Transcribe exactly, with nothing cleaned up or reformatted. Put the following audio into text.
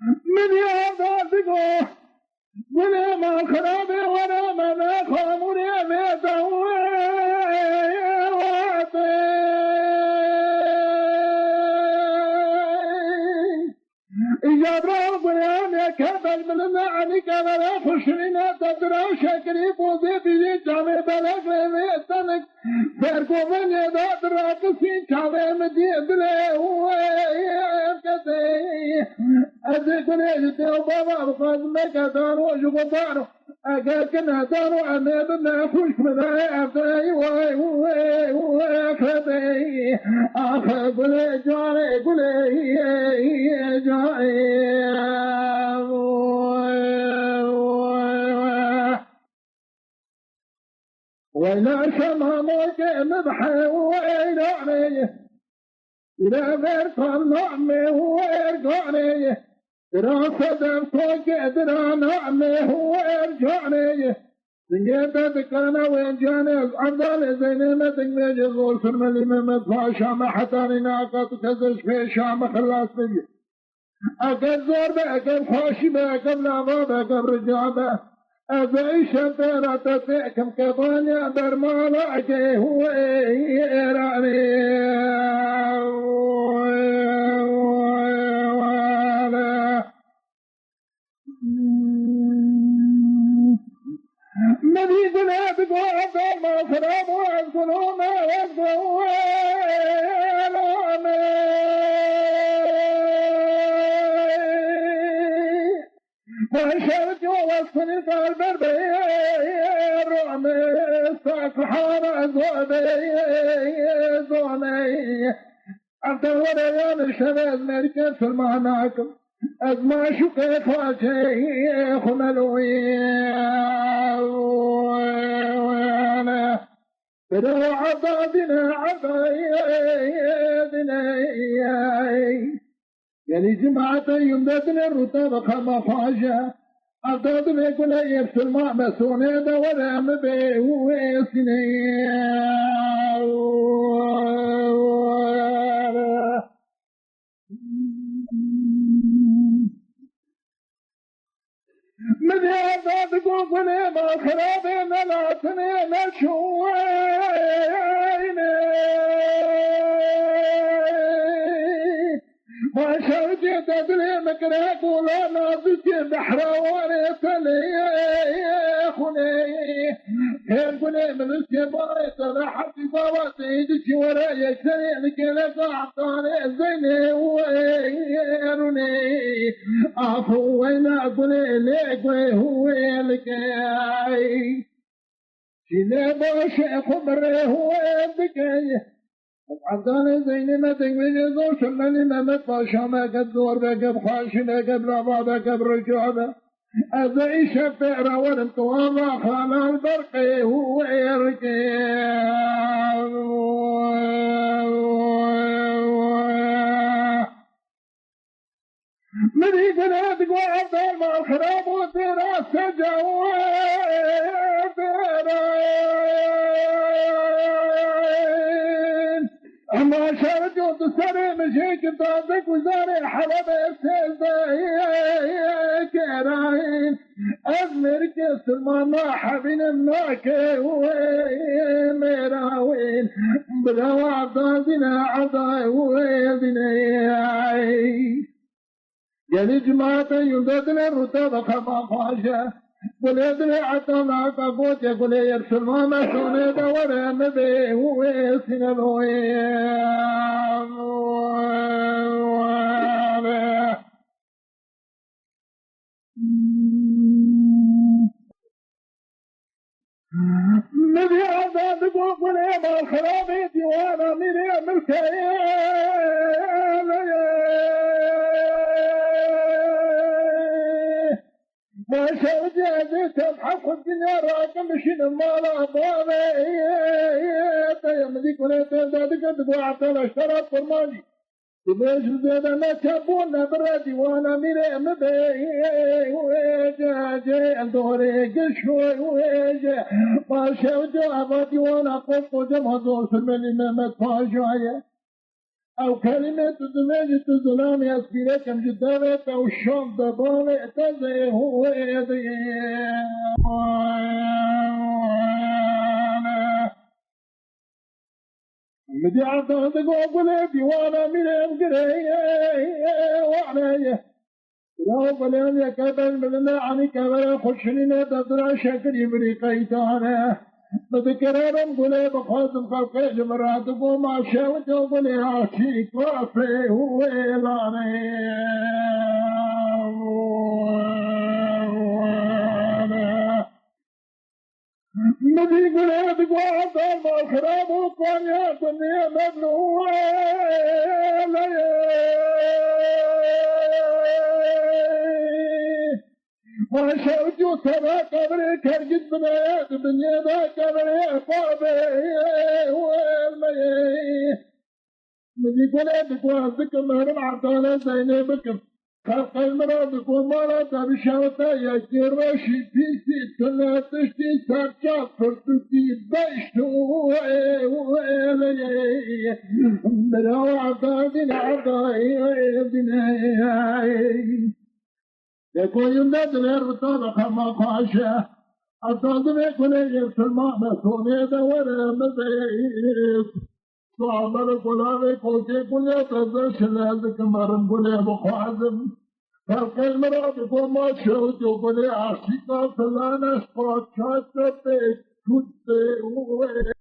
Min ya da digo, gulê ma xirabê were me ne xamûrê vê dewetê. Îcabra gulê me kebel min ne enî kebele xuşrîne te dira şekirî pozê bîyî çavê belek vê vê tenik. Bergovenê de dirakisî çavê min dî dilê wê kete. Ez ê gulê ji te û bava bixwazim meke dano ji xwe dano. Eger kine dano em ê bime xwişk min ê evdey wey wey wey xedey. Axe gulê canê gulê canê. Weyna şema mokê min bi heweyranê. Îre ver tam namê û erganê. Dira sedem kokê dira namê û ercanê. Dingê te dikana wê canê ez Evdalê Zeynê me ding vêjê zor sirmelî Mehmet Paşa me hetanî naka tu kez ji pêşa me xilas bibî. Eger zor be, eger xweşî be, eger lava be, eger rica be. Ez ê îşev bêra te têkim kebaniya bermala gê hû ê êranê. Min dî gulê digo ez derma xirab û ez gulû me ez gulû me. Başar jo westin kar ber be rome safhana zode zone. Evde were yan şeve ez merke filmanakim. Ez maşuqê façeyê xwe meloyê. Bira eda dine, eda dine. Gelî cemaate yum de dine rûta bi xema xwaje. Eda dine gule yê filma me sonê de were mi bê û êsîne. Min hêza digo gulê ma xirabê ne latinê ne şûnê. Ma şewcê de dilê min kire gola nazikê behra warê telê xunê. Hêr gulê min li sêbarê te re hezî baba te dikî were yekserê li geleka Evdalê Zeynê û êrûnê. Ax û weyna gulê lê guê hûê li gey. Çîlê başê xwe bi rê hûê dikey. Evdalê Zeynê me dengvêjê zor şirmelî Mehmet Paşa me geb zor be geb xweşî be geb lava be geb rica be. Ez ê îşev pê re werim tu ava xalal berqê û êrikê. Mirî gule digo Evdal mal xirab û dêra seca û dêra. Ema şerco tu serê min jê ki taze guzarê Helebê sêzdeh kerayin. Ez mêrikê silmana hebînim nake wê mêra wên. Bila wa dazine edayê wê dine. Gelî cemaatê yûnde dine rûte ve xema xwaje. Gulê dine etana ka goce gulê yer silmana şonê de were mi bê û wê sîne loyê. Min vî erdê digo gulê mal xirabê dîwana mîrê milkeyê. Ma şewcê ez ê tevhe xwe dinya rakim bişînim mala bavê. Te ye min dî gulê te de dike digo Evdal Eştera Kurmancî. Dibêjin zêde ne çebûn ne bire dîwana mîrê mi bê. Wê ce ce dorê giş wê wê ce. Ma şewca eva dîwana qos qocem hazor sirmelî Mehmet Paşa ye. Ew kelîmê tu divê ji tu zilamê ez pîrekim ji devê te û şand de balê te zê hûê dê. Midî Evdan digo gulê dîwana mîrê em girê wane ye. Bira gulê em yeke ben bilinde anî kevere xurşinîne de dira şekirî mirî qeytane. Min dikirevim gulê bixwazim xelqê ji min re digo ma şewit û gulê aşîk kafê û êlanê. Min dî gulê digo dal mal xirab û Konya gundê Emedlû. Maşa ucu tera kabrê kergit bine, dibinyê de kabrê erbabê welmeyê. Min dî gulê digo ez dikim herim Evdane Zeynê bikim. Xelqê min re digo mala te bişewite yekê reşî pîsî tune tiştî serçe pirtûkî beşt û wêleyê. Bira Evdane Evdane. Lê koyunda divê rûta bi xema xweş e. Heta divê gulê yê silmane sonê de were min bêst. Tu amel û gulavê kokê gulê teze şile ez dikim herim gulê bixwazim. Xelqê min re digo ma şewit û gulê aşîka filan eşqa çaşe bê kût bê û wê.